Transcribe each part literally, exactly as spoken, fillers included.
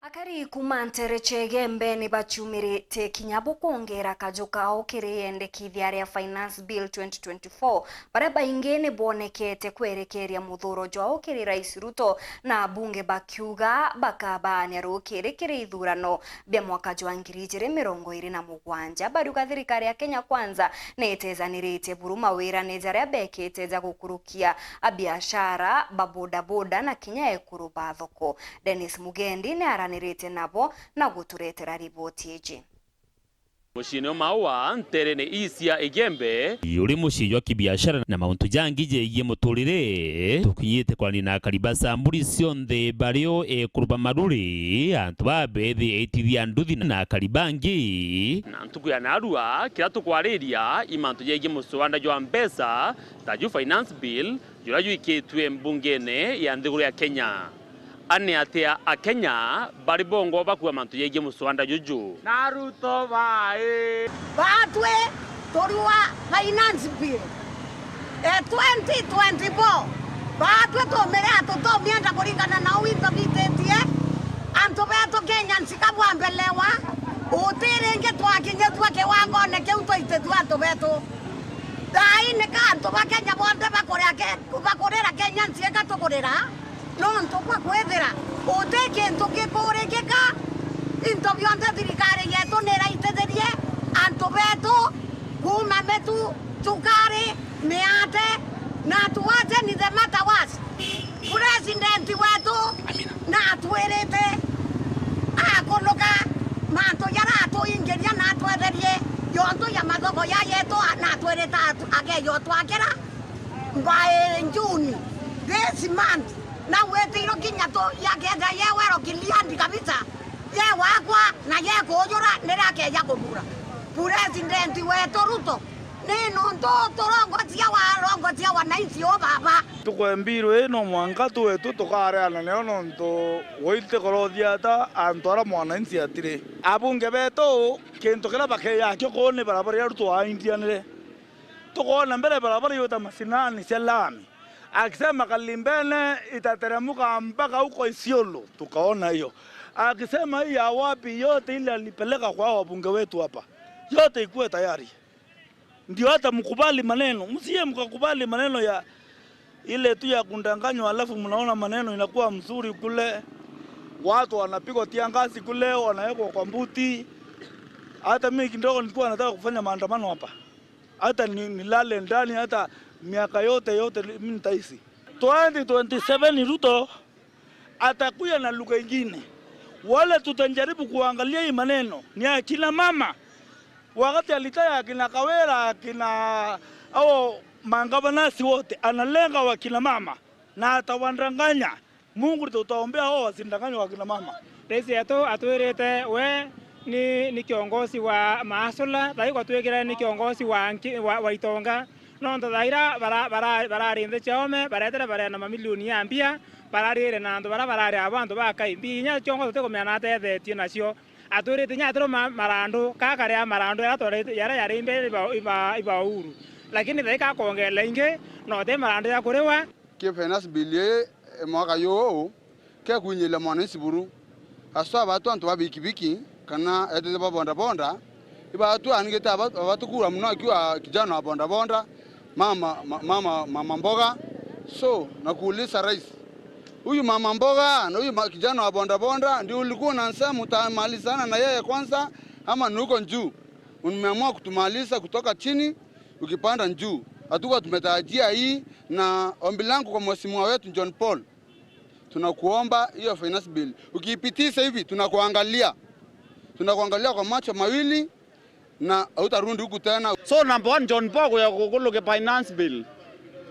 Akari kuuma nteere cia Igembe ni bacumirite kinya bukwongera kaju kao kiri iendekithia ria Finance Bill twenty twenty-four, baria baingi ni bonekete kwerekeria muthuro jwao kiri Rais Ruto, na abunge bakiuga bakabaania rukiri kiri ithurano bia mwaka jwa ngiri ijiri mirongo iri na mugwanja. Bariuga thirikari ya Kenya Kwanza ni itezaniritie buru mawirane jaria bekite ja gukurukia abiashara, ba bodaboda na kinya ekuru ba thoko. Dennis Mugendi ni aranirite nabo na guturetera riboti iji. Muciine o Maua, nteerene ii cia Igembe. Uri mucii jwa kibiashara na mauntu jangi jegie muturire, tukinyite kwarania na akari ba Samburi cionthe, bario ekuru ba Maruri, antu babethi, aitithia nduthi na akari bangi. Na ntuku ya naarua, kiria tukwariria i mantu jegie muswanda jwa mbeca, ta ju Finance Bill, juria jwikitue mbungene ya nthiguru ya Kenya. A ni atia Akenya bari bongwa bakua mantu jegie muswanda juju? Na Ruto bai. Baatwi turiwa Finance Bill e twenty twenty-four. Baatwi tumiria tutomienda kuringana na uu into bititie. Antu beetu Kenyans kabwambelewa, uti ringi twakinyithua kiwangone kiu twaitithua antu beetu. Thaa ii nika antu ba Kenya bonthe bakuria ke-, bakurira Kenyans ika tukurira. Nontu bwa kwithira uti kintu gikurikika, into bionthe thirikari yetu ni iraitithirie antu betu kuuma mitu, cukari, miate, na tuache ni the matter worse. President wetu natwirite akunuka mantu jaria atuingiria na atwetherie yontu ya mathoko ya yetu, natwirite atu-, akeja utwakira by June this month. Na witiirwe kinya tu, yakethira yewero kiliandi kabisa, ye wakwa na ye kuujura niria akeja kubura. President wetu Ruto, ni nuntu turongotia wa, rongotia wananchi o baba. Tukwembirwe ii no mwanka tuwe tu tukareana nio nontu witikorathia ata antu aria mwananchi atiri. Abunge betu, kintu kiria bakeja akio kuu ni barabara iria Ruto aindianire. Tukoona mbere barabara iu ta mashinani cia lami. Akisema Kalimbene itateremka mpaka huko Isiolo, tukaona hiyo. Akisema hii ya wapi, yote ile alipeleka kwa hao wabunge wetu hapa, yote ikuwe tayari. Ndio hata mkubali maneno, msije mkakubali maneno ya ile tu ya kudanganywa, alafu mnaona maneno inakuwa mzuri kule, watu wanapigwa tear gas kule, wanawekwa kwa mbuti. Hata mimi kidogo nilikuwa nataka kufanya maandamano hapa. Hata ni-, nilale ndani hata miaka yote, yote ni-, mimi nitaishi. Twenty twenty-seven Ruto atakuja na lugha ingine. Wale tutajaribu kuangalia hii maneno ni akina mama. Wakati alitaya akina Kawira, akina hao mangavanasi wote, analenga wakina mama na atawadanganya. Mungu, tutaombea hao wasidanganywe wakina mama. Rais yetu atwirite we ni, ni kiongozi wa maasula, thaigwa twikire ni kiongozi wa nki-, wa, wa itonga. Nontu thaira bara-, bara-, barari nthi ciaome, baretere bareana mamilioni ya mbia, bararire na antu bara barari abo antu ba kai. Mbia inya ciongo tutikumenya na atethetie nacio. Atwirite inya atiruma marandu, ka karia marandu jaria twarite, jaria jari mbere iba, iba, iba Uhuru. Lakini thai kakongerera ingi, na uti marandu ja kuriwa. Ki finance bill ii, e, mwaka juu, kekwinyiria mwananchi buru. Haswa batu antu ba bikibiki, kana etete ba bodaboda, ibatu anigite aba-, abatukura muno akiwa kijana wa bodaboda, mama, ma-, mama, mama mboga. So, nakuuliza rais, huyu mama mboga na huyu ma-, kijana wa bodaboda ndio ulikuwa unasema utamalizana na yeye kwanza, ama ni huko juu? Umeamua kutumaliza kutoka chini ukipanda juu. Hatukuwa tumetarajia hii, na ombi langu kwa mheshimiwa wetu John Paul, tunakuomba hiyo finance bill ukiipitisha hivi, tunakuangalia, tunakuangalia kwa macho mawili na hautarudi huku tena. So number one, John Paul kuya kukuluke finance bill,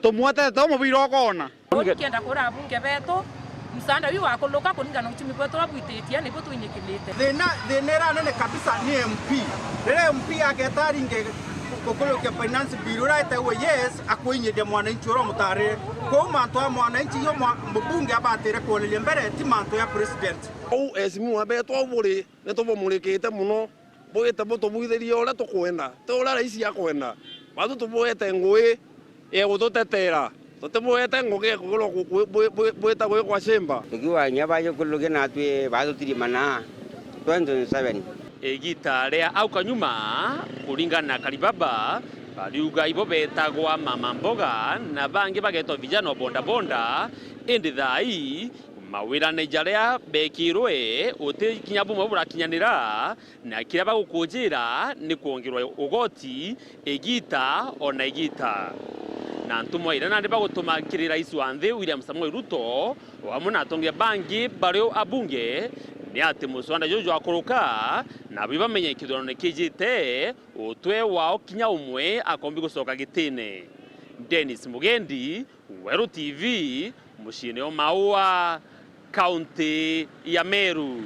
tumwetete umubira ukona. Tukienda kura abunge betu, msaada wi wakuluka kuringana na uchumi bwetu uria bwititie, nibu twinyikinyite. Thina, thina iria nene kabisa ni M P. Riria M P ageta aringe gukulukia finance bill, uria aitagwa yes, akuinyiria mwananchi uria umutarire. Kwou mantu ya mwananchi yo mwa-, mubunge abatire kuoneria mbere, ti mantu ya president. Uu esimu wa betu au buri, nitubumurikite muno. Bwite butubwithirie uria tukwenda, ti uria raisi akwenda. Batu tubwete ngui ya gututetera. Tutibwete ngugi ya kugurwa ku-, ku-, bwi-, bwi-, bwita gwi kwa chamber. Tukiuga kinya bajukururukia natwi batutirimana twenty twenty-seven. Igita ria au kanyuma, kuringana na Karibaba, bariuga ibo betagwa mama mboga na bangi bagetwa vijana wa bodaboda, indi thaa ii mawirane jaria bekirwe uti kinya bumwe burakinyanira, na kiria bagukujira ni kwongerwa ugoti igita o na igita. Na ntumwa iria nandi bagutuma kiri rais wa nthi William Samoei Ruto, o amwe na atongeria bangi bari o abunge, ni ati muswada juju jwakuruka, na bibamenye kithurano ni kijite, utwe wao kinya umwe akombi gucoka gitine. Dennis Mugendi, Weru T V, muciine o Maua, kaunti ya Meru.